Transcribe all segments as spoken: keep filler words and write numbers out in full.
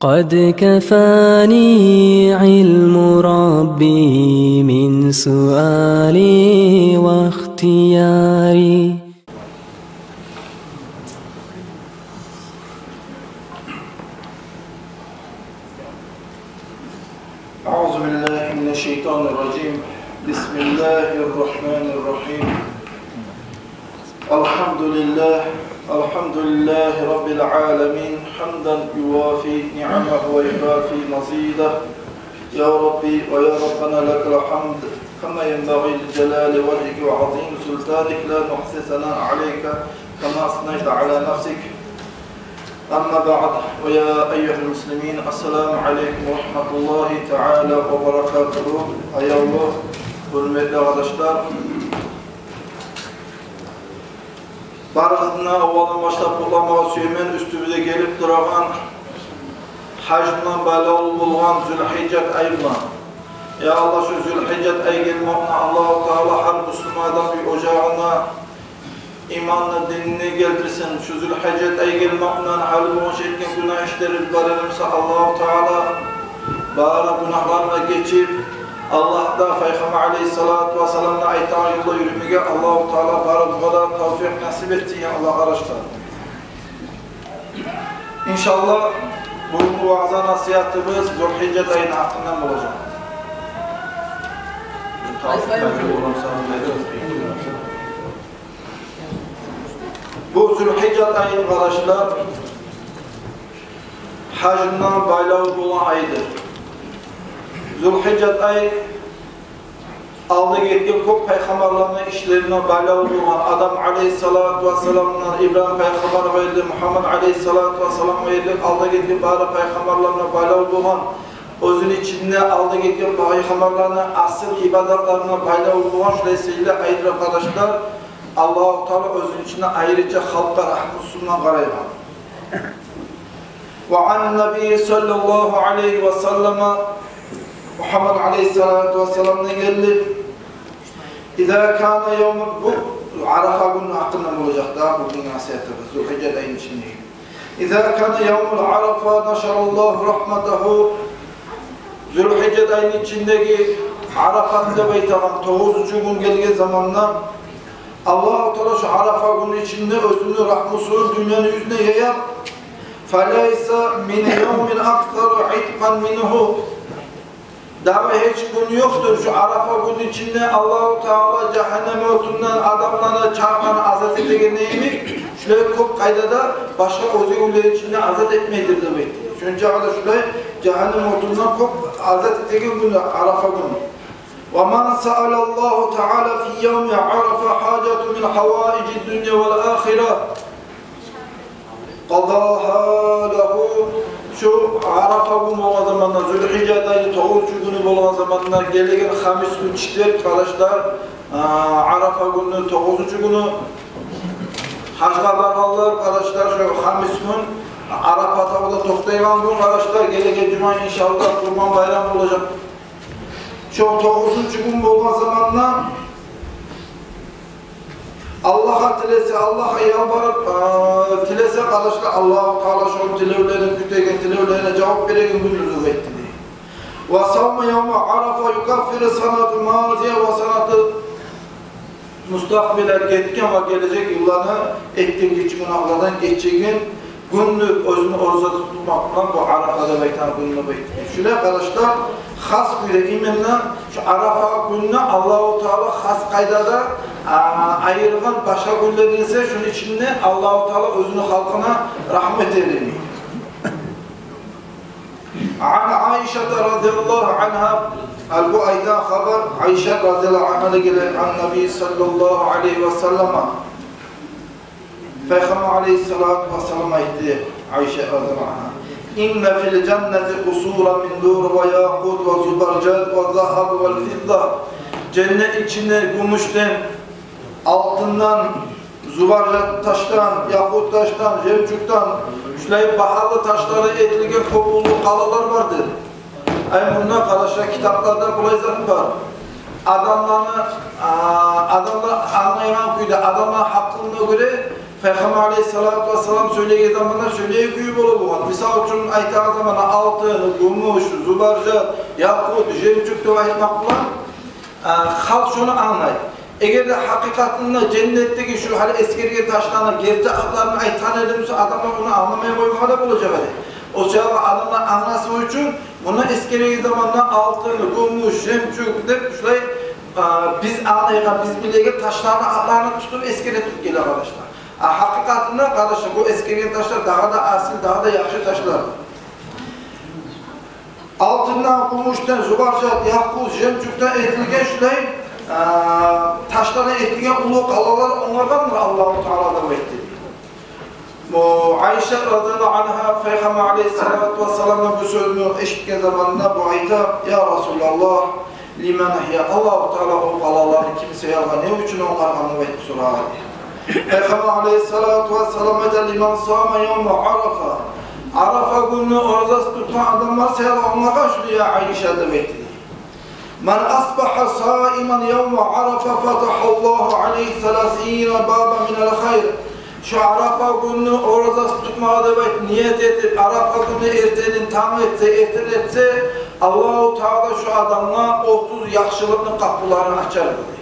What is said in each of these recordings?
قد كفاني علم ربي من سؤالي واختياري. أعوذ بالله من الشيطان الرجيم. بسم الله الرحمن الرحيم. الحمد لله، الحمد لله رب العالمين، حمدا يوافي نعمه ويكافي مزيده. يا ربي ويا ربنا لك الحمد، كما ينبغي لجلال وجهك وعظيم سلطانك، لا نحصي ثناء عليك كما أثنيت على نفسك. أما بعد، ويا أيها المسلمين، السلام عليكم ورحمة الله تعالى وبركاته. Аявлу, гьюрметли къардашлар, барыгъызны да аввалдан башлап къутламагъа сюемен уьстюбюзге гелип турагъан гьаж булан байлавлу болгъан Зулгьижат ай булан. Я Аллагь, шу Зулгьижат ай гелмек булан Аллагьу Таала гьар муслиман адамны ожагъына иманны, динни гелтирсин. Шу Зулгьижат ай гелмек булан гьали болгъунча этген гюнагь ишлерибиз бар эди буса, Аллагьу Таала бары гюнагьларындан гечип, Аллагь да Пайхаммар алейгьиссалату вассаламны айтагъан ёлда юрюмеге Аллагьу Таала барыбызгъа да тавфикъ насип этсин, я Аллагь, къардашлар. Иншаллагь, бугюнгю ваъза-насигьатыбыз Зулгьижат айны гьакъындан болажакъ. Бу Зулгьижат айы, къардашлар, гьаж булан байлавлу болгъан айдыр. Зулгьижат ай алда гетген кёп пайхаммарланы ишлерине байлавлу болгъан. Адам алейгьиссалату вассаламдан Ибрагьим пайхаммаргъа ерли, Мугьаммад алейгьиссалату вассаламгъа ерли, алда гетген бары пайхаммарларына байлавлу болгъан. Оьзюню ичинде алда гетген пайхаммарланы асыл ибадатларына байлавлу болгъан шулай сыйлы айдыр, къардашлар. Аллагьу Таала оьзюню ичинде айрыча халкъгъа рагьмусу булан къарайгъан. وعن النبي صلى الله عليه وسلم, Мугьаммад алейгьиссалату вассаламдан гелди. إذا كان يوم, бу Арафа гюнню гьакъындан болажакъ да бугюнгю насигьатыбыз, Зулгьижат айны ичиндеги. إذا كان يوم عرفة نشر الله رحمته. Зулгьижат айны ичиндеги Арафат деп айтагъан тогъузунчу гюн гелген заманда Аллагьу Таала шу Арафа гюнню ичинде оьзюню рагьмусун дюньяны юзюне яя. فليس من يوم أكثر عتقا منه. Дагъы гьеч гюн ёкъдур шу Арафа гюнню ичинде Аллагьу Таала жагьаннем отундан адамланы, чакъланы азат этегенде йимик, шулай кёп къайдада башгъа оьзге гюнлени ичинде азат этмейдир деп айтды. Шунча къадар шулай жагьаннем отундан кёп азат этеген гюн Арафа гюню. ومن سأل الله تعالى في يوم عرفة حاجة من حوائج الدنيا والآخرة قضاها له. Шу Арафа гюн болгъан заманда, Зулгьижат айны тогъузунчу гюню болгъан заманда, гелеген хамис гюн, четверг, къардашлар, а, Арафа гюнню тогъузунчу гюню, гьажгъа баргъанлар, къардашлар, шу хамис гюн Арафа тавда токътайгъан гюн, къардашлар, гелеген жума, иншаллагь, Къурбан байрам болажакъ. Шу тогъузунчу гюн болгъан заманда Аллагьгъа тилесе, Аллагьгъа ялбарып, э, тилесе, къардашлар, Аллагьу Таала шону тилевлерине, кютеген тилевлерине жавап береген гюндюр деп айтды дей. وصوم يوم عرفة يكفر السنة الماضية والسنة المستقبلة, гетген ва гележек йылланы этген гиччи гюнагьлардан гечеген гюндюр, оьзюню ораза тутмакъ булан бу Арафа деп айтагъан гюнню бу. Шулай, къардашлар, хас кюйде, именно шу Арафа гюнню Аллагьу Таала хас къайдада, а, айыргъан башгъа гюнлерден эсе, шону ичинде Аллагьу Таала оьзюню халкъына рагьмат этер йимик. عن عائشة رضي الله عنها, гьали бу айтагъан хабар Айша разияллагьу ангьадан геле, عن النبي صلى الله عليه وسلم. Пайхаммар алейгьиссалату вассалам айтды, Айша разияллагьу ангьа: إن في الجنة قصورا من لؤلؤ وياقوت وزبرجد والذهب والفضة. Женнет ичинде гюмюшден, алтындан, зубаржат ташдан, якъут ташдан, жемчугдан, шулай багьалы ташлардан этилген кёп уллу къалалар бардыр. Ай, мунда, къардашлар, китапларда булай зат бар. Адамланы, а, адамлар англайгъан кюйде, адамланы гьакъылына гёре, Пайхаммар алейгьиссалату вассалам сёйлеген заманда сёйлеген кюю бола болгъан. Мисал учун, айтагъан заманда алтын, гюмюш, зубаржат, якъут, жемчуг деп айтмакъ булан, э, халкъ шону англай. Эгер де гьакъыкъатында женнетдеги шу гьали эсгерген ташланы герти атларын айтгъан эди буса, адамлар ону англамай къоймагъа да болажакъ эди. О саялы адамлар англасын учун мунда эсгерген заманда алтын, гюмюш, жемчуг деп шулай, э, биз англайгъан, биз билеген ташланы атларын тутуп эсгере туруп геле, къардашлар. А гьакъыкъатында, къардашлар, бу эсгерген ташлар дагъы да асил, дагъы да яхшы ташлар. Алтындан, гюмюшден, зубаржат, якъут, жемчугдан этилген шулай, а, ташлардан этилген уллу къалалар онгаргъандыр Аллагьу Таала деп айтды. Бу Айша радияллагьу ангьа Пайхаммар алейгьиссалату вассаламдан бу сёзню эшитген заманда бу айта: «Я Расулаллагь, лиман гьия?» Аллагьу Таала о къалаланы ким саялгъа, не учун онгаргъан деп айтып сорагъан. Пайхаммар алейгьиссалату вассалам айта: «Лиман сама явма Арафа». Арафа гюнню оразасы тутгъан адамлар саялгъа онгаргъан шуну, я Айша, деп айтды. «Ман асбагьа саиман явма Арафа фатагьаллагьу алайгьи саласина бабан минал хайр». Шу Арафа гюнню оразасы тутмагъа деп айтып ният этип, Арафа гюнню эртенин танг этсе, эртен этсе, Аллагьу Таала шу адамгъа отуз яхшылыкъны къапуларын ачар, деди.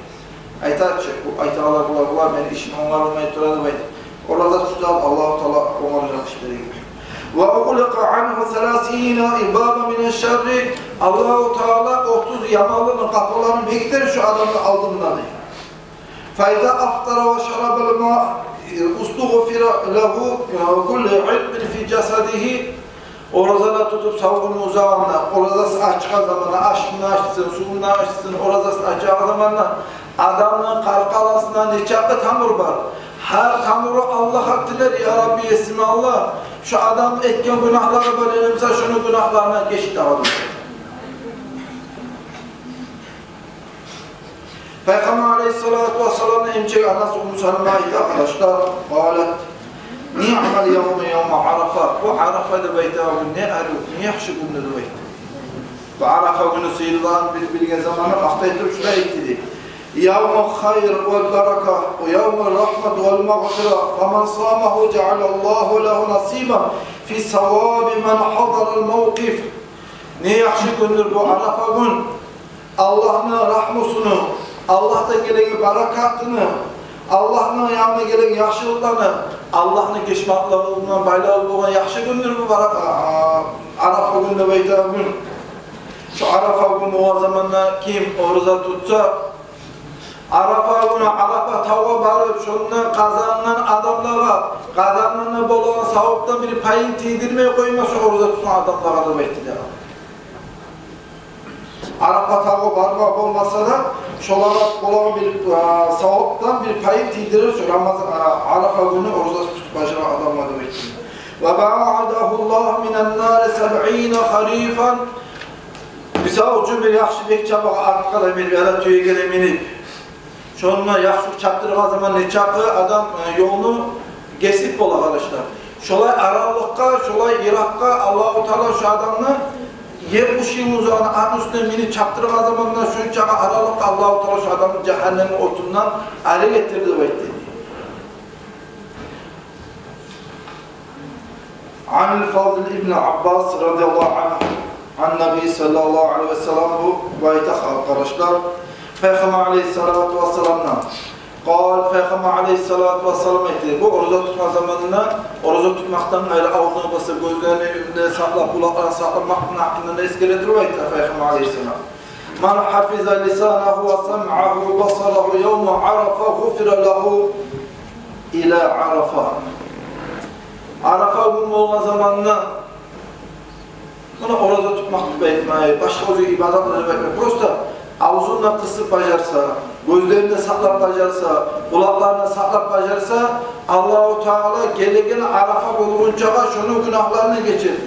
Айтачы, бу айтагъанлар булар, булар мени ишим онгарылмай тура деп айтып. Ораза тутса, Аллагьу Таала онгаргъан ишлерин. «Ва угъликъа ангьу саласина бабан минаш шарри». Аллагьу Таала отуз яманлыкъны къапуларын бегитер шу адамны алдындан, деди. «Фа иза афтара ва шарабал ма, угъфира лагьу куллу иркъин фи жасадигьи». Ораза да тутуп, сав гюн узагъында, оразасын ачгъан заманда, ашын да ачсын, сувун да ачсын, оразасын ачагъан заманда адамны къаркъарасында нечакъы тамур бар, гьар тамуру Аллагьгъа тилер: «Я Рабби, есим Аллагь, шу адам этген гюнагьлары бар эди буса, шону гюнагьларындан геч дагъы», — деп. Пайхаммар алейгьиссалату вассаламны эмчеги анасы Умму Салама айта, къардашлар, къалат: «Ниъмал явму явму Арафа». Бу Арафа деп айтагъан гюн не арив, не яхшы гюндю деп айтды. Бу Арафа гюнню сыйлылыгъын бил-, билген заманда макътай туруп шулай айтды, деди: «Явму хайр вал барака, ва явму рагьмат вал магъфира, фаман самагьу жаалаллагьу лагьу насибан фи саваби ман гьадарал мавкъиф». Не яхшы гюндюр бу Арафа гюн. Аллагьны рагьмусуну, Аллагьдан гелеген баракатыны, Аллагьны янындан гелеген яхшылыкъланы, Аллагьны гечмеклиги булан байлавлу болгъан яхшы гюндюр бу барак-, а, Арафа гюн деп айтагъан гюн. Шу Арафа гюн болгъан заманда ким ораза тутса, Арафа гюню Арафа тавгъа барып, шонда къазангъан адамлагъа, къазангъанда болагъан савапдан бир пайын тийдирмей къоймас шу ораза тутгъан адамлагъа деп айтды дагъы. Арафа тавгъа барма болмаса да, шолагъа болагъан бир, а, савапдан бир пайын тийдирир шу Рамазан, а, Арафа гюню ораза тутуп бажарагъан адамгъа деп айтды. «Ва баъадагьу Аллагьу минан нари сабъина харифан». Мисал учун, бир яхшы бек чабагъа атгъа да минип, яда тюеге де минип, шонда яхшы чапдыргъан заман нечакъы адам, э, ёлну гесип бола, къардашлар. Шолай аралыкъгъа, шолай йыракъгъа Аллагьу Таала шу адамны етмиш йыл узагъына атны уьстюне минип чапдыргъан заманда шончакъы аралыкъгъа Аллагьу Таала шу адамны жагьаннемни отундан арек этер деп айтды. Ан Фазл ибн Аббас радияллагьу ангьу, ан Наби саллаллагьу алайгьи ва саллам, бу, бу айта, къардашлар, Пайхаммар алайгьиссалату вассаламдан. Къала, Пайхаммар алайгьиссалату вассалам айтды. Бу ораза тутгъан заманында, ораза тутмакъдан къайры, авзун басып, гёзлерин де сакълап, къулакъларын сакълап, макътан гьакъында да эсгере туруп айта Пайхаммар алайгьиссалам. «Ман гьафиза лисанагьу ва самъагьу ва басарагьу явма Арафа гъуфира лагьу ила Арафа». Арафа гюн болгъан заманда, муна, ораза тутмакъ деп айтмай, башгъа оьзге ибадатлар деп айтмай, просто авзун да къысып бажарса, гёзлерин де сакълап бажарса, къулакъларын да сакълап бажарса, Аллагьу Таала гелеген Арафа болгъунчагъа шону гюнагьларын гечер.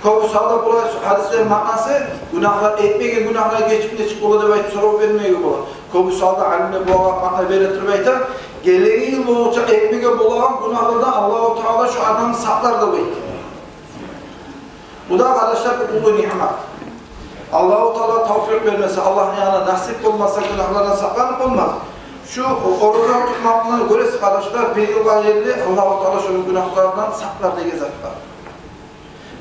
Кёбюсю гьалда булай гьадислени маънасы, гюнагьлар, этмеген гюнагьлар гечип-гечип бола деп айтып сорав бермеге бола. Кёбюсю гьалда алимлер булагъа маъна бере туруп айта, гелеген йыл болгъунча этмеге болагъан гюнагьлардан Аллагьу Таала шу адамны сакълар деп айтды. Бу да, къардашлар, бир уллу ниъмат. Аллагьу Таала тавфикъ бермесе, Аллагьны янындан насип болмаса, гюнагьлардан сакъланып болмас. Шу ораза тутмакъ булан гёресиз, къардашлар, бир йылгъа ерли Аллагьу Таала шону гюнагьларындан сакълар деген зат бар.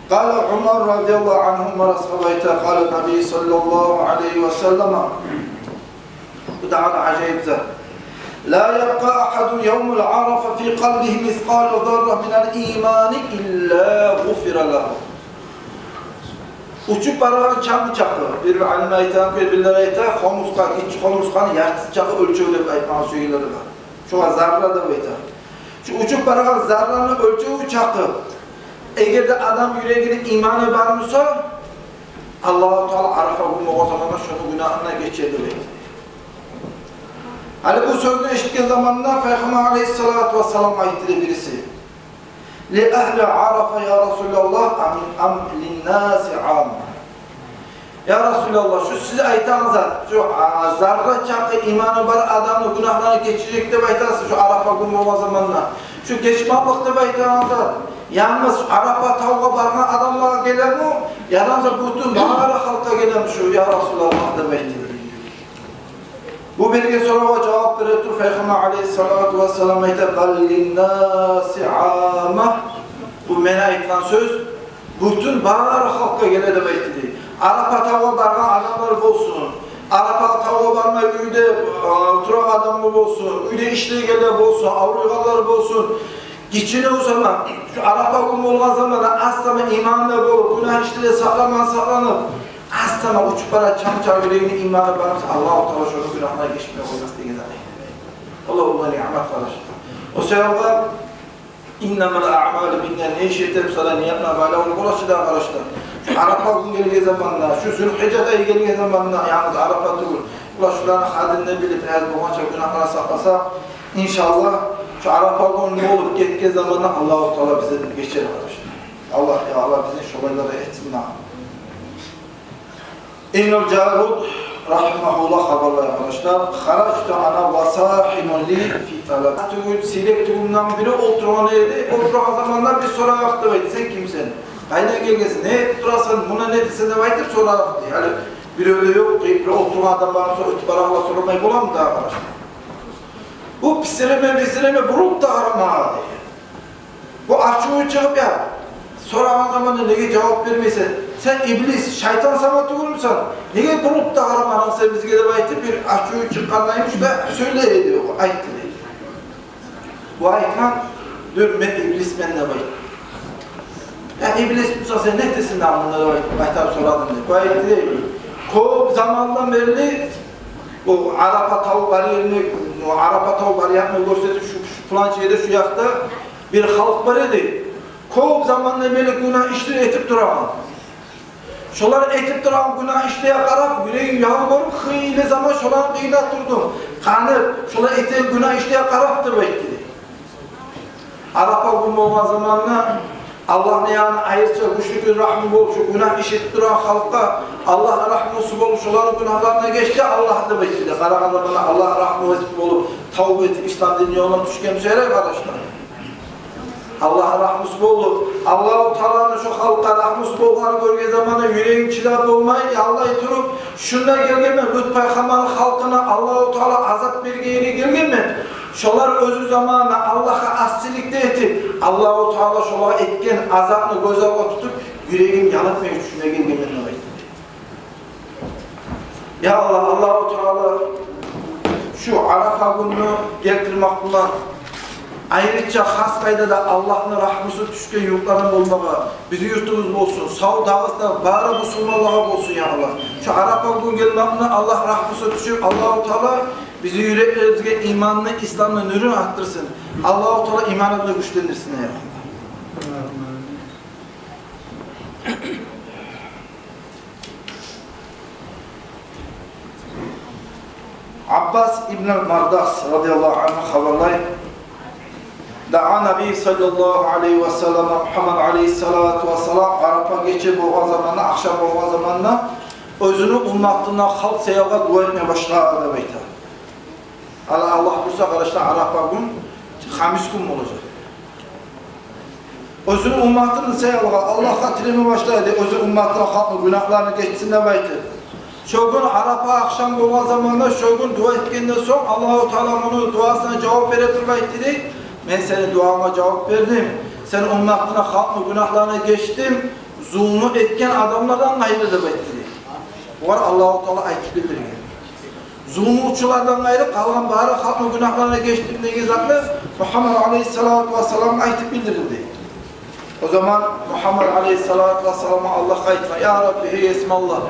Къала Умар радияллагьу ангьу, Умар асгьаба айта, къала Наби саллаллагьу алайгьи ва саллама. Бу дагъы да ажайып зат. Ла ябкъа агьадун явмал арафа фи къалбигьи мискъала зарра минал имани илла гъуфира лагьу. Учуп барагъан чанг чакъы, бир алим айта, бир-бирлер айта, хомурсгъа, гиччи хомурсгъаны яртысы чакъы оьлчев деп айтмагъа сюегенлер бар. Шогъар зарра деп айта. Шу учуп барагъан зарраны оьлчеви чакъы, эгер де адам юрегинде иманы бар буса, Аллагьу Таала Арафа гюн болгъан заманда шону гюнагьындан гечер деп айта. Гьали бу сёзню эшитген заманда Пайхаммар алайгьиссалату вассалам айтды дей бириси: «Ли агьли Арафа, я Расулаллагь, ам, ам линнаси амма?» Я Расулаллагь, шу сиз айтагъан зат, шу, а, зарра чакъы иманы бар адамны гюнагьларын гечежек деп айтасыз шу Арафа гюн болгъан заманда. Шу гечмакълыкъ деп айтагъан зат янгыз Арафа тавгъа баргъан адамлагъа гелеми, яда буса бютюн бары халкъгъа гелеми шу, я Расулаллагь, деп айтды. Бу берген соравгъа жавап бере туруп, Пайхаммар алайгьиссалату вассалам айта: «Бал линнаси амма». Бу мен айтгъан сёз бютюн бары халкъгъа геле деп айтды дей. Арафа тавгъа баргъан адамлар болсун, Арафа тавгъа бармай уьйде, а, турагъан адамлар болсун, уьйде ишлейгенлер болсун, авруйгъанлар болсун, гиччине узама, шу Арафа гюн болгъан заманда аз сама иманлы болуп, гюнагь ишлерден сакъланмагъа сакъланып, аз сама учуп бара чанг чакъы юрегинде иманы бар буса, Аллагьу Таала шону гюнагьларын гечмей къоймас деген зат. Аллагь уллу ниъмат, къардашлар. О себепден «Иннамал аъмалу бинният», не иш этсе де ниятына байлавлу бола чы да, къардашлар. Шу Арафа гюн гелген заманда, шу Зулгьижжа ай гелген заманда, янгыз Арафа тюгюл, къардашлар, шуланы къадирин билип, бираз болгъанча гюнагьлардан сакъласакъ, иншааллагь, шу Арафа гюн болуп гетген заманда Аллагьу Таала бизден гечер, къардашлар. Аллагь, я Аллагь, бизин шолайлардан этсин дагъы. Ибнул Жаруд рагьимагьуллагь хабарлай, къардашлар: «Харажту ана ва сагьибун ли фи талаб». Тюгюл, сирек тюгюлден бири олтургъан эди, олтургъан заманда биз сорагъан эдик: «Сен кимсен? Къайдан гелгенсен? Не этип турасан? Муна не этесен?» — деп айтып сорагъан эдик. Гьали бирев де ёкъ, бир олтургъан адам бар буса, оьтюп барагъанлар сорамай боламы дагъы, къардашлар? Бу писиреме, писиреме, бурулуп да къарамай. Бу ачуву чыгъып, я, сорагъан заманда неге жавап бермейсен? Сен иблис, шайтан сама тюгюлмюсен? Неге бурулуп да къарамадынг сен бизге деп айтып, бир ачуву чыкъгъандай, шулай сёйлей эди, о айтды дей. Бу айтгъан: «Дюр, мен иблисмен», — деп айтды. «Я, иблис буса, сен не этесен дагъы мунда?» — деп айтып, къайтарып сорадым дей. Бу айтды дей: «Кёп замандан берли бу Арафа тав бар ерни, бу Арафа тав бар якъны гёрсетип, шу, шу план ерде, шу якъда бир халкъ бар эди. Кёп замандан берли гюнагь ишлер этип турагъан. Шолар этип турагъан гюнагь ишлеге къарап, юрегим ялбарып, хыйлы заман шоланы къыйнап турдум. Къанып, шолар этген гюнагь ишлеге къарап», — деп айтды дей. Арафа гюн болгъан заманда Аллагьны янындан айрыча гючлю гюн рагьму болуп, шу гюнагь иш этип турагъан халкъгъа Аллагь рагьмусу болуп, шоланы гюнагьларындан гечди Аллагь деп айтды дей. Къарагъан заманда Аллагь рагьмусу болуп, тавба этип, ислам динни ёлуна тюшген буса ярай, къардашлар. Аллагь рагьмусу болуп, Аллагьу Тааланы шо халкъгъа рагьмусу болгъанын гёрген заманда юрегим чыдап болмай, яллай туруп, шунда гелгенмен, Лут пайхаммарны халкъына Аллагьу Таала азап берген ерге гелгенмен. Шолар оьзю заманында Аллагьгъа асилик де этип, Аллагьу Таала шолагъа этген азапны гёз алгъа тутуп, юрегим ялынмай, шунда гелгенмен деп айтды. Я Аллагь, Аллагьу Таала шу Арафа гюнню гелтирмек булан айрыча хас къайдада Аллагьны рагьмусу тюшген юртлардан болмагъа, бизин юртубуз болсун, сав Дагъыстан бары бусурманлагъа болсун, я Аллагь. Шу Арафа гюн гелмек булан Аллагь рагьмусу тюшюп, Аллагьу Таала бизин юреклерибизге иманны, исламны нюрюн артдырсын. Аллагьу Таала иманыбызны гючлендирсин, я Аллагь. Аббас ибн ал-Мардас радияллагьу ангьу хабарлай: «Даа Наби саллаллагьу алайгьи ва саллам, Мугьаммад алайгьиссалату вассалам Арафа гече болгъан заманда, ахшам болгъан заманда, оьзюню умматына халкъ саялгъа дуа этме башлады», — деп айта. Ал-, Аллагь буюрса, къардашлар, Арафа гюн хамис гюн болажакъ. Оьзюню умматыны саялгъа Аллагьгъа тилеме башлай эди, оьзю умматына, халкъны гюнагьларын гечсин деп айтып. Шо гюн Арапа ахшам болгъан заманда, шо гюн дуа этгенден сонг, Аллагьу Таала муну дуасына жавап бере туруп айтды дей: «Мен сени дуанга жавап бердим. Сен умматынга, халкъны гюнагьларына гечдим, зулму этген адамлардан къайры», — деп айтды дей. Огъар Аллагьу Таала айтып билдирген. Зулмучулардан къайры къалгъан бары халкъны гюнагьларына гечдим деген затны Мугьаммад алейгьиссалату вассаламгъа айтып билдирди дей. О заман Мугьаммад алейгьиссалату вассаламгъа Аллагь айтгъан: «Я Рабби, гьей Есим Аллагь,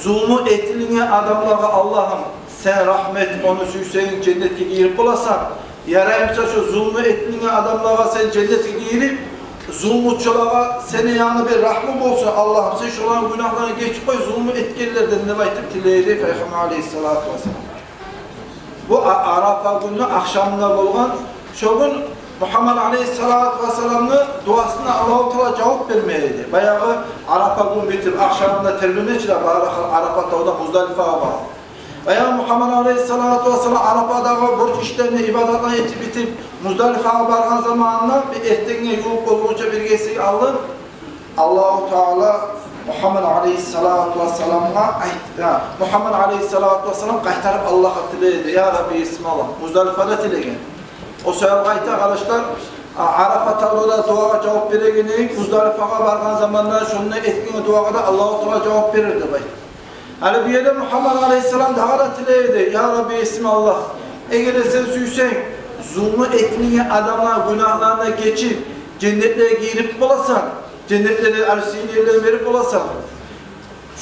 зулму этилинген адамлагъа, Аллагьым, сен рагьмат эт, ону сюйсенг, женнетге гийирип боласан. Ярай буса, шо зулму этилинген адамлагъа сен женнетге гийирип, зулмучулагъа сени янгы бир рагьмунг болсун, Аллагьым, сен шоланы гюнагьларын гечип къой, зулму этгенлерден», — деп айтып тилей дей Пайхаммар алейгьиссалату вассалам. Бу А-, Арапа гюнню ахшамында болгъан. Шо гюн Мугьаммад алейгьиссалату вассаламны дуасына Аллагьу Таала жавап бермей эди. Баягъы Арапа гюн битип, ахшамында тербене чи де бары халкъ Арапа тавда Муздалифагъа бара. Баягъы Мугьаммад алейгьиссалату вассалам Арападагъы борч ишлерин, ибадатларын этип битип, Муздалифагъа баргъан заманына, бир эртенге ювукъ болгъунча, бир гесек алдын, Аллагьу Таала Мугьаммад алейгьиссалату вассаламгъа айт-, я, Мугьаммад алейгьиссалату вассалам къайтарып Аллагьгъа тилей эди: «Я Рабби, Есим Аллагь», — Муздалифада тилеген. О саялы къайта, къардашлар, а, Арапа тавда да дуагъа жавап берегенин, Муздалифагъа баргъан заманда шонда этген дуагъа да Аллагьу Таала жавап берер деп айта. Гьали бу ерде Мугьаммад алейгьиссалам дагъы да тилей эди: «Я Рабби, Есим Аллагь, эгер де сен сюйсенг, зулму этилинген адамланы гюнагьларын гечип, женнетлеге гийирип боласан, женнетлени сыйлыларын берип боласан,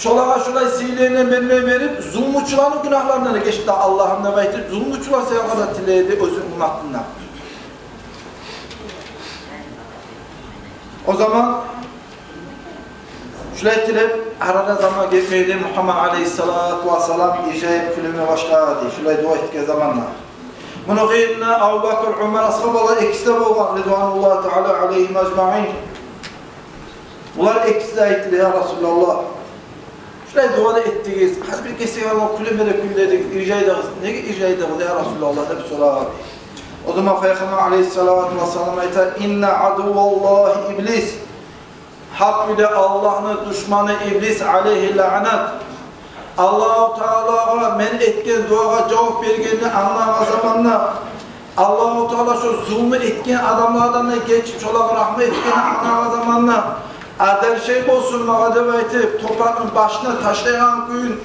шолагъа шолай сыйлыларын бермей берип, зулмучуланы гюнагьларын геч де, Аллагьым», — деп айтып, зулмучулар саялы да тилей эди оьзюню умматындан. О заман шулай тилеп, арада заман гетмей эди, Мугьаммад алейгьиссалату вассалам иржайып кюлеме башлады, шулай дуа этген заманда. Муну къырыйында Абубакр, Умар асгьабалар экиси де болгъан, ризвануллагьи таала алейгьим ажмаин. Булар экиси де айтды: «Я Расулаллагь, шулай дуа да этдигиз, къайсы бир гесек алгъан кюлеме де кюлледигиз, иржайдыгъыз. Неге иржайдыгъыз, я Расулаллагь?» — деп сорады. О заман Пайхаммар алейгьиссалату вассалам айта: «Инна адувваллагьи иблис». Гьакъ кюйде Аллагьны душманы иблис, алейгьи лаънат, Аллагьу Таалагъа мен этген дуагъа жавап бергенни англагъан заманда, Аллагьу Таала шо зулму этген адамлардан да гечип, шолагъа рагьмат этгенни англагъан заманда, «Адаршай болсун магъа», — деп айтып, топуракъны башына ташлайгъан кюйюн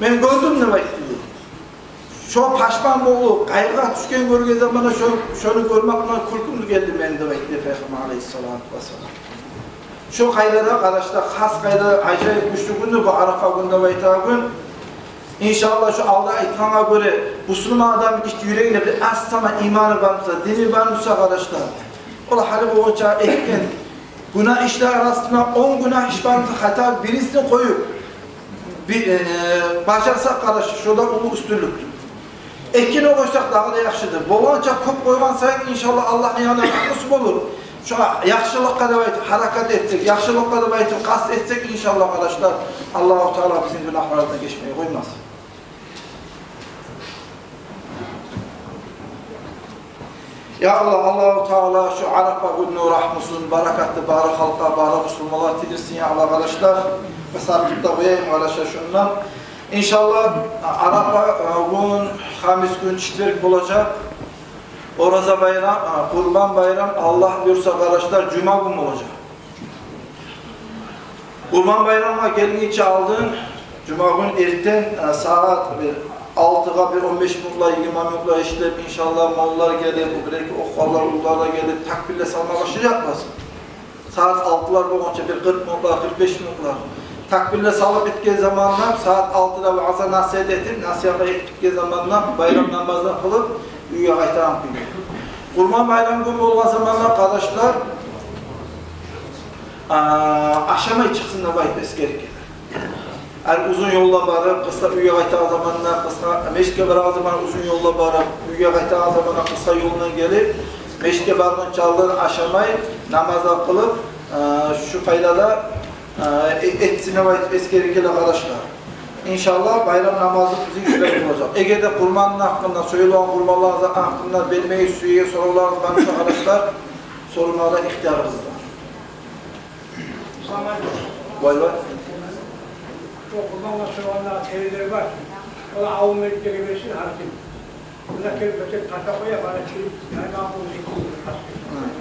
мен гёрдюм деп айтды. Шо пашман болуп, къайгъыгъа тюшген гёрген заманда, шо-, шону гёрмек булан кюлкюм гелди мени деп айтды Пайхаммар алейгьиссалату вассалам. Шо къайдада, къардашлар, хас къайда, ажайып гючлю гюндюр бу Арафа гюн деп айтагъан гюн. Иншааллагь, шо алда айтгъангъа гёре, бусурман адам ишт юрегинде бир аз сама иманы бар буса, дини бар буса, къардашлар, ол гьали болгъунча этген гюнагь ишлер арасында он гюнагь иш бар буса, гьатта бирисин къоюп, би-, э, бажарсакъ, къардашлар, шо да уллу уьстюнлюкдюр. Экини къойсакъ, дагъы да яхшыдыр. Болгъанча кёп къойгъан сайын, иншааллагь, Аллагьны янындан рагьмусу болур. Шо яхшылыкъгъа деп айтып гьаракат этсек, яхшылыкъгъа деп айтып къаст этсек, иншааллагь, къардашлар, Аллагьу Таала бизин гюнагьларыбыздан гечмей къоймас. Я Аллагь, Аллагьу Таала шо Арафа гюнню рагьмусун, баракатын бары халкъгъа, бары бусурманлагъа тийдирсин, я Аллагь, къардашлар. Къысгъартып да къояйым, къардашлар, шундан. Иншааллагь, Арафа, э, гюн, хамис гюн, четверг болажакъ. Ораза байрам, э, Къурбан байрам, Аллагь буюрса, къардашлар, жума гюн болажакъ. Къурбан байрамгъа гелгинче алдын, жума гюн эртен, э, сагьат бир алтыгъа бир он беш минутлар, йигирма минутлар ишлеп, иншааллагь, моллалар гелип, бир-эки охугъанлар, уллулар да гелип, такбирлер салма башлажакъбыз. Сагьат алтылар болгъунча бир къыркъ минутлар, къыркъ беш минутлар. Такбирлер салып битген заманда, сагьат алтыда ваъза-насигьат этип, насигьат этип битген заманда байрам намазын къылып, уьйге къайтагъан кюйде. Къурбан байрам гюн болгъан заманда, къардашлар, а, ашамай чыкъсын деп айтып эсгерип геле. Гьар узун ёлда барып, къысгъа уьйге къайтагъан заманда, къысгъа межитге барагъан заманда, узун ёлда барып, уьйге къайтагъан заманда къысгъа ёлдан гелип, межитге баргъынча алдын ашамай, намаз да къылып, э, шу къайдада, э, э-, этсин деп айтып эсгерип геле, къардашлар. Иншааллагь, байрам намазы бизин шулай болажакъ. Эгер де къурбанны гьакъында, союлгъан къурбанланы гьакъында бермеге сюеген соравларыгъыз бар буса, къардашлар, сорама да ихтиярыгъыз бар. Вай, вай. Къурбан алгъан сонгундагъы терилер бар. Олар авул межитлеге берсин гьар ким. Мунда гелип бир тек ташла къоя, бары чыгъып, яйлагъа къоюп гетсин.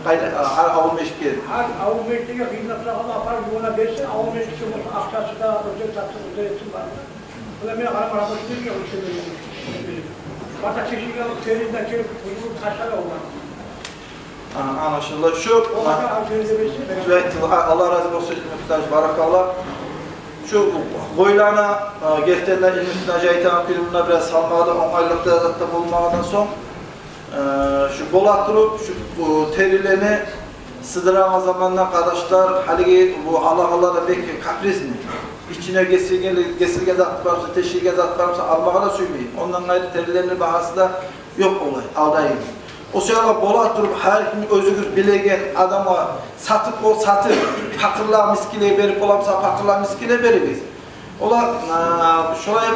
Къайда, а, гьар авул межитге? Гьар авул межитлеге, къыйынлыкълагъа апарып, ювуна берсин, авул межитге болсун, акъчасы да, оьзю тартсын, оьзю этсин барын. Мунда мен къарама, рабочий берген, оьлчем берген. Бата тешикге алып, терилер де гелип, къуюлуп, ташла да олар. А, англашылды. Шу, Аллагь рази болсун, Муътаж, баракалла. Шу къойланы, а, гертиден де, Муътаж айтагъан кюйде, мунда бираз салмагъа да, онгайлыкъ да зат да болмагъандан сонг, а, шу бола туруп, шу, бу терилени сыдырагъан заманда, къардашлар, гьалиги бу алагъанлар да бек капризный. Ичине гесилген, гесилген зат бар буса, тешилген зат бар буса, алмагъа да сюймей. Ондан къайры, терилени багьасы да ёкъ олай, алдайым. О саялы бола туруп, гьар ким оьзюгюз билеген адамгъа сатып, о сатып, пакъырлагъа, мискинлеге берип бола буса, пакъырлагъа, мискинлеге беригиз. Олар, а, шолай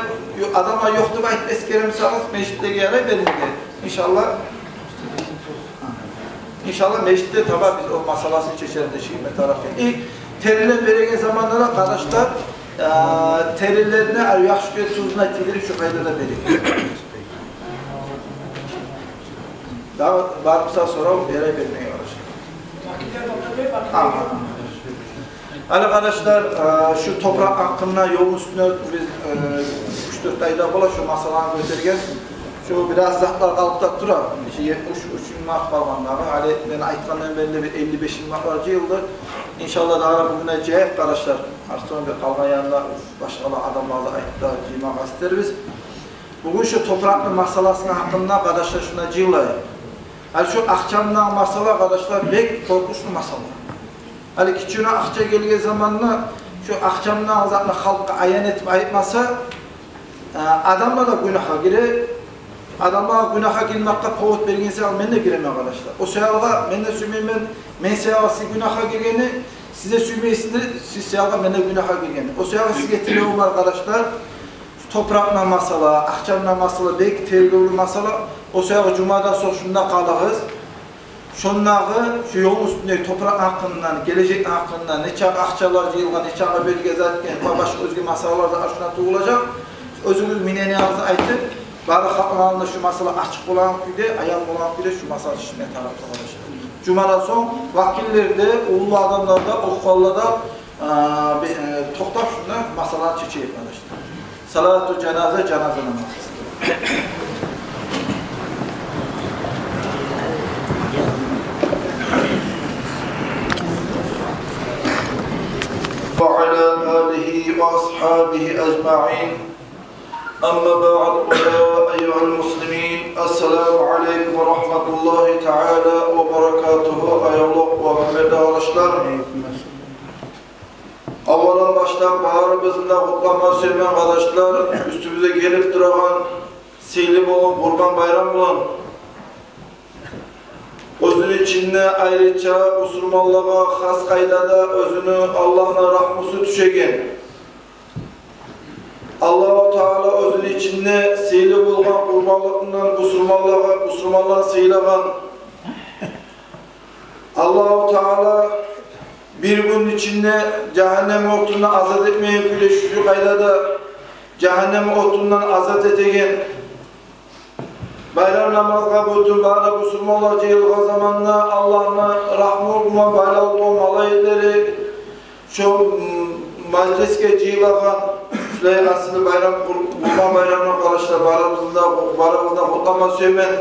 адамлар ёкъ деп айтып эсгере бусагъыз, межитлеге ярай бермеге. Иншаллагь. Иншаллагь, межитде таба биз о масъаласын чечербиз, шимме тарапдан. И терилер береген заманда да, къардашлар, а, терилерин яхшы кюйде тузуна тийдирип, шу къайдада беригиз. Дагъы бар буса сорав, ярай бермеге, къардашлар. Гьа. Гьали, къардашлар, а, шу топуракъ гьакъында, ёлну уьстюнде биз, э, уьч-дёрт айда бола шу масъаланы гётерген. Шу бираз затлар къалып да тура. Шу етмиш уьч минг манат къалгъан дагъы. Гьали мен айтгъандан берли бир элли беш минг манатлар жыйылды. Иншаллагь, дагъы бугюн де жыяйыкъ, къардашлар. Артсонг бир къалгъан янына башгъа адамлар да айтып да, жыймагъа истербиз. Бугюн шу топуракъны масъаласыны гьакъында, къардашлар, шунда жыйылайыкъ. Гьали шу акъча булан масъала, къардашлар, бек къоркъунчлу масъала. Гьали гиччи акъча гелген заманда, шу акъча булан затны халкъгъа аян этип айтмаса, э, адамлар да гюнагьгъа гире. Адамлар гюнагьгъа гирмекге повод берген саялы мен де гиремен, къардашлар. О саялы мен де сюймеймен, мен саялы сиз гюнагьгъа гиргенни, сиз де сюймейсиз, сиз саялы мен де гюнагьгъа гиргенни. О саялы сизге тилевюм бар, къардашлар. Топуракъ булан масъала, акъча булан масъала, бек тергевлю масъала. О саялы жумадан сонг шунда къалыгъыз. Шондагъы шу ёлну уьстюндеги топуракъ гьакъындан, гележек гьакъындан, нечакъы акъчалар жыйылгъан, нечакъы берилген зат экен, ва башгъа оьзге масъалалар да ашына тувулажакъ. Оьзюгюз мнениягъызны айтып, бары халкъны алдында шу масъала ачыкъ болагъан кюйде, аян болагъан кюйде шу масъала чечме тарыкъ, къардашлар. Жумадан сонг вакиллер де, уллу адамлар да, охугъанлар да, а, бе-, э, токътап, шунда масъаланы чечейик, къардашлар. Салату жаназа, жаназа намазы. وعلى آله وأصحابه أجمعين. أما بعد، فيا أيها المسلمين، السلام عليكم ورحمة الله تعالى وبركاته. Аявлу ва гьюрметли къардашлар, аввалан башлап барыбызны да къутлама сюемен, къардашлар, уьстюбюзге гелип турагъан сыйлы болгъан Къурбан байрам булан. Оьзюню ичинде айрыча бусурманлагъа хас къайдада оьзюню Аллагьны рагьмусу тюшеген. Аллагьу Таала оьзюню ичинде сыйлы болгъан къурбанлыкъ булан бусурманлагъа, бусурманланы сыйлагъан. Аллагьу Таала бир гюнню ичинде жагьаннем отундан азат этмеге кюйлешип, шу къайдада жагьаннем отундан азат этеген. Байрам намазгъа бютюн бары бусурманлар жыйылгъан заманда Аллагьны рагьмусу булан байлавлу болгъан малайиклери шо, м, мажлисге жыйылагъан, шулай асил байрам, Къур-, Къурбан байрамны, къардашлар, барыбызны да, барыбызны да къутлама сюемен.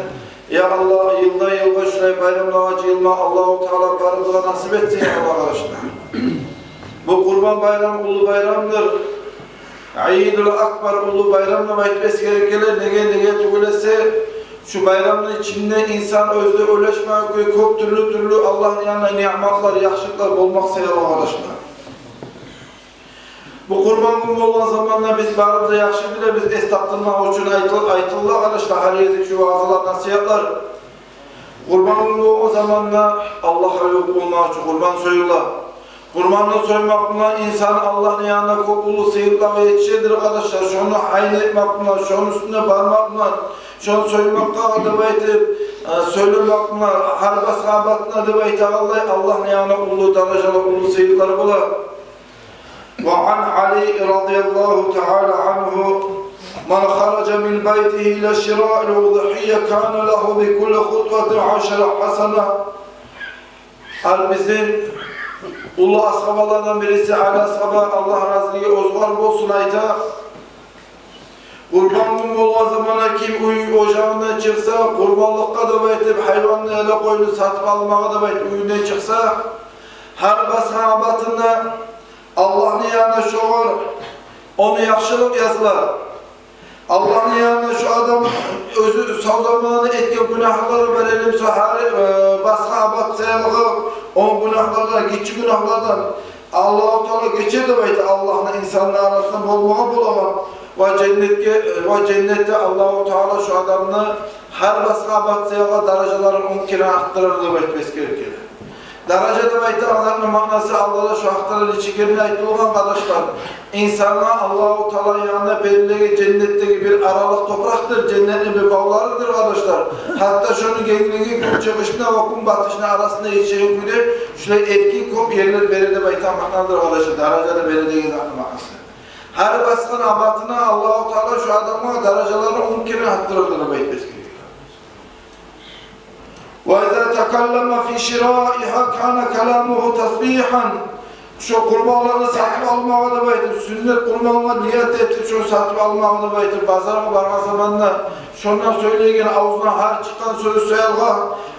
Я Аллагь, йылдан йылгъа шулай байрамлагъа жыйылма Аллагьу Таала барыбызгъа насип этсин, я Аллагь, къардашлар. Бу Къурбан байрам уллу байрамдыр. Идул Акбар, уллу байрам деп айтып эсгере геле. Неге, неге тюгюл эсе, шу байрамны ичинде инсан оьзю де ойлашмагъа гёре кёп тюрлю-тюрлю Аллагьны янында ниъматлар, яхшылыкълар болмакъ саялы, къардашлар. Бу Къурбан гюн болгъан заманда биз барыбыз да яхшы билебиз, эс тапдырмакъ учун айтыл-, айтыла, къардашлар, гьар ерде шу ваъзалар, насигьатлар. Къурбан гюн болгъан заманда Аллагьгъа ювукъ болмакъ учун къурбан союла. Къурбанны соймакъ булан инсан Аллагьны янында кёп уллу сыйлыкълагъа етишедир, къардашлар. Шону гьайын этмек булан, шону уьстюне бармакъ булан, шону соймакъгъа деп айтып, э, сёйлемек булан, гьар басгъан батына деп айтагъанлай, Аллагьны янында уллу даражалар, уллу сыйлыкълар бола. وعن علي رضي الله تعالى عنه: من خرج من بيته إلى شراء الأضحية كان له بكل خطوة عشر حسنة. Ал бизин уллу асгьабалардан бириси Али асгьаба, Аллагь разилиги оьзюне болсун, айта: Къурбан гюн болгъан заманда ким уьй ожагъындан чыкъса, къурбанлыкъгъа деп айтып, гьайванны яда къойну сатып алмагъа деп айтып, уьюнден чыкъса, гьар басгъан абатына Аллагьны янына шогъар он яхшылыкъ языла. Аллагьны янына шо адам оьзю сав заманы этген гюнагьлары бар эди буса, гьар, э, басгъан абат саялы он гюнагьлардан, гиччи гюнагьлардан Аллагьу Таала гечер деп айта Аллагьны инсанлар арасында болмагъа болагъан. Ва женнетге, ва женнетде Аллагьу Таала шо адамны гьар басгъан абат саялы даражаларын он керен артдырар деп айтып эсгерилген. Даража деп айтагъан затны маънасы, алда да шо гьакъда нече керен айтылгъан, къардашлар. Инсангъа Аллагьу Таала янына берилеген женнетдеги бир аралыкъ топуракъдыр, женнетни бир бавларыдыр, къардашлар. Гьатта шону генглиги гюн чыгъышына ва гюн батышына арасында етишеген кюйде шулай эркин кёп ерлер бере деп айтагъан маънадыр, къардашлар, даражаны бере деген затны маънасы. Гьар басгъан абатына Аллагьу Таала шо адамгъа даражаларын он керен артдырар деп айтып эсгерилген. وإذا تكلم في شرائها كان كلامه تسبيحا. Шо къурбанланы сатып алмагъа деп айтып, сюннет къурбангъа ният этип, шону сатып алмагъа деп айтып, базаргъа баргъан заманда шондан сёйлейген, авзундан гьар чыкъгъан сёз саялы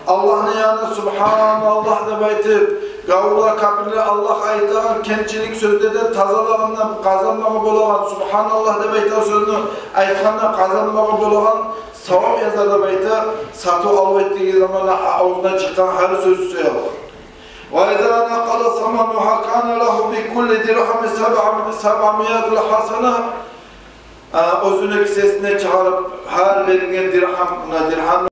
Аллагьны янына «Субгьаналлагь» деп айтып, гавурлар, капирлер Аллагь айтагъан кемчилик сёзлерден тазалагъандан къазанмагъа болагъан, «Субгьаналлагь» деп айтагъан сёзню айтгъандан къазанмагъа болагъан савап язар деп айта, сатыв-алыв этеген заманда авзундан чыкъгъан гьар сёз саялы. وإذا نقل ثمنها كان له بكل درهم سبع، سبعمائة حسنة. А, оьзюню кисесинден чыгъарып, гьар берилген диргьам, муна диргьам